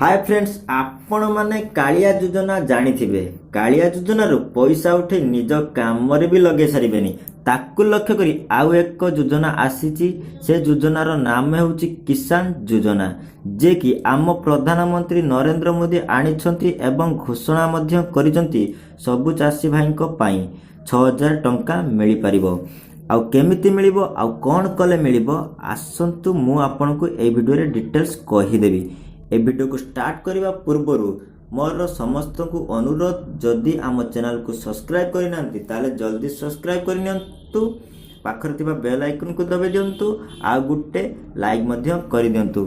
ହାଏ friends, ଆପଣମାନେ କାଳିଆ ଯୋଜନା ଜାଣିଥିବେ। କାଳିଆ ଯୋଜନାରୁ ପଇସା ଉଠେଇ ନିଜ କାମରେ ବି ଲଗେଇ ସାରିବେନି। ତାକୁ ଲକ୍ଷ୍ୟ କରି ଆଉ ଏକ ଯୋଜନା ଆସିଛି। ସେ ଯୋଜନାର ନାମ ହେଉଛି କିଷାନ ଯୋଜନା, ଯେ କି ଆମ ପ୍ରଧାନମନ୍ତ୍ରୀ ନରେନ୍ଦ୍ର ମୋଦି ଆଣିଛନ୍ତି ଏବଂ ଘୋଷଣା ମଧ୍ୟ କରିଛନ୍ତି। ସବୁ ଚାଷୀ ଭାଇଙ୍କ ପାଇଁ 6000 ଟଙ୍କା ମିଳିପାରିବ। ଆଉ କେମିତି ମିଳିବ ଆଉ କ'ଣ କଲେ ମିଳିବ, ଆସନ୍ତୁ ମୁଁ ଆପଣଙ୍କୁ ଏଇ ଭିଡ଼ିଓରେ ଡିଟେଲ୍ସ କହିଦେବି। ଏ ଭିଡ଼ିଓକୁ ଷ୍ଟାର୍ଟ କରିବା ପୂର୍ବରୁ ମୋର ସମସ୍ତଙ୍କୁ ଅନୁରୋଧ, ଯଦି ଆମ ଚ୍ୟାନେଲକୁ ସବସ୍କ୍ରାଇବ୍ କରିନାହାନ୍ତି, ତାହେଲେ ଜଲ୍ଦି ସବସ୍କ୍ରାଇବ୍ କରିନିଅନ୍ତୁ, ପାଖରେ ଥିବା ବେଲ୍ ଆଇକନ୍କୁ ଦବାଇ ଦିଅନ୍ତୁ ଆଉ ଗୋଟେ ଲାଇକ୍ ମଧ୍ୟ କରିଦିଅନ୍ତୁ।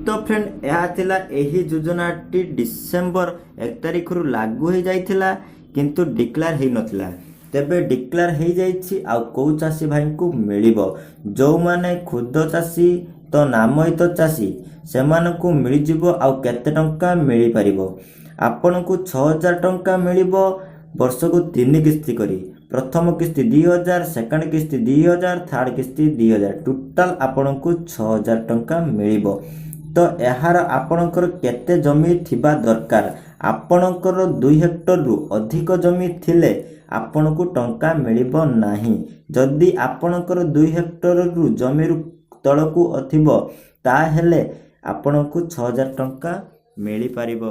ତ ଫ୍ରେଣ୍ଡ, ଏହା ଥିଲା ଏହି ଯୋଜନାଟି ଡିସେମ୍ବର 1 ତାରିଖରୁ ଲାଗୁ ହୋଇଯାଇଥିଲା, କିନ୍ତୁ ଡିକ୍ଲାର ହେଇନଥିଲା। ତେବେ ଡିକ୍ଲାର ହେଇଯାଇଛି। ଆଉ କେଉଁ ଚାଷୀ ଭାଇଙ୍କୁ ମିଳିବ? ଯେଉଁମାନେ କ୍ଷୁଦ୍ର ଚାଷୀ ତ ନାମହିତ ଚାଷୀ, ସେମାନଙ୍କୁ ମିଳିଯିବ। ଆଉ କେତେ ଟଙ୍କା ମିଳିପାରିବ ଆପଣଙ୍କୁ? 6000 ଟଙ୍କା ମିଳିବ ବର୍ଷକୁ ତିନି କିସ୍ତି କରି। ପ୍ରଥମ କିସ୍ତି 2000, ସେକେଣ୍ଡ କିସ୍ତି 2000, ଥାର୍ଡ଼ କିସ୍ତି 2000। ଟୋଟାଲ ଆପଣଙ୍କୁ 6000 ଟଙ୍କା ମିଳିବ। ତ ଏହାର ଆପଣଙ୍କର କେତେ ଜମି ଥିବା ଦରକାର? ଆପଣଙ୍କର 2 ହେକ୍ଟରରୁ ଅଧିକ ଜମି ଥିଲେ ଆପଣଙ୍କୁ ଟଙ୍କା ମିଳିବ ନାହିଁ। ଯଦି ଆପଣଙ୍କର 2 ହେକ୍ଟରରୁ ଜମିରୁ ତଳକୁ ଥିବ, ତାହେଲେ ଆପଣଙ୍କୁ 6000 ଟଙ୍କା ମିଳିପାରିବ।